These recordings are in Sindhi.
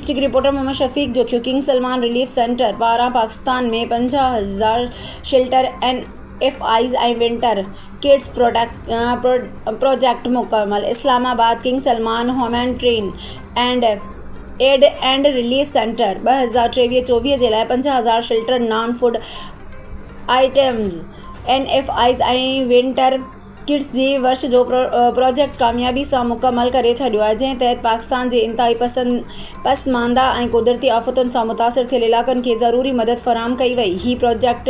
District reporter Muhammad Shafiq Jokhio, King Salman relief centre پاران Pakistan ۾ 50,000 shelter N F Is ۽ winter kits project مڪمل. Islamabad, King Salman humanitarian and aid and relief centre 2023 24 جي لاء 50,000 shelter non food items N F Is ۽ winter kits جي ورڇ جو پروجيڪٽ ڪاميابي سان مڪمل ڪري ڇڏيو آهي، جنهن تحت پاڪستان جي انتهائي پسمانده ۽ قدرتي آفتن سان متاثر ٿيل علائقن کي ضروري مدد فراهم ڪئي وئي. هي پروجيڪٽ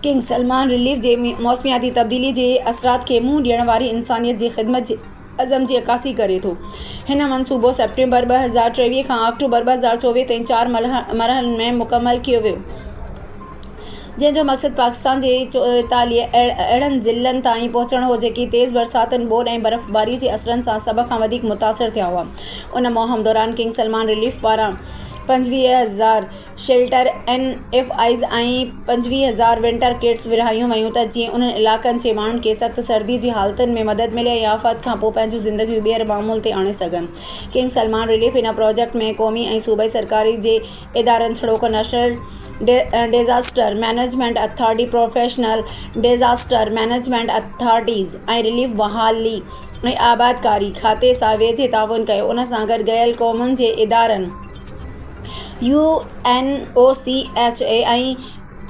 ڪنگ سلمان رليف جي موسمياتي تبديلي جي اثرات کي منهن ڏيڻ واري انسانيت جي خدمت جي عزم جي عڪاسي ڪري ٿو. هن منصوبو سيپٽمبر 2023 کان آڪٽوبر 2024 تائين چار مرحلن ۾ مڪمل ڪيو ويو. جنهن جو مقصد پاڪستان جي 44 اهڙن ضلعن تائين پهچڻ هو جيڪي تيز برساتن، ٻوڏ ۽ برفباري جي اثرن سان سڀ کان وڌيڪ متاثر ٿيا هئا. ان مهم دوران ڪنگ سلمان رليف پاران 25,000 shelter N F Is ۽ 25,000 winter kits ورهايون ويون ته جيئن انهن علائقن جي ماڻهن کي سخت سردي جي حالتن ۾ مدد ملي ۽ آفت کانپوء پنهنجون زندگيون ٻيهر معمول تي آڻي سگهن. ڪنگ سلمان رليف ان پروجيڪٽ ۾ قومي ۽ صوبائي سرڪاري جي ادارن جھڙوڪ national disaster management authority, provincial disaster management authorities ۽ relief بحالي ۽ آبادڪاري کاتي سان ويجهي تعاون ڪيو. ان سان گڏ گڏيل قومن جي ادارن U N O C H A ۽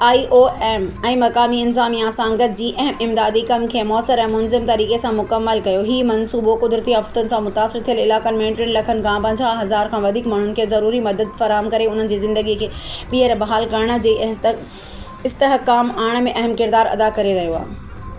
I O M ۽ مقامي انتظاميا سان گڏجي اهم امدادي ڪم کي موثر ۽ منظم طريقي سان مڪمل ڪيو. هي منصوبو قدرتي آفتن سان متاثر ٿيل علائقن ۾ ٽن لکن کان 50,000 کان وڌيڪ ماڻهن کي ضروري مدد فراهم ڪري انهن جي زندگي کي ٻيهر بحال ڪرڻ ۽ استحڪام آڻڻ ۾ اهم ڪردار ادا ڪري رهيو آهي.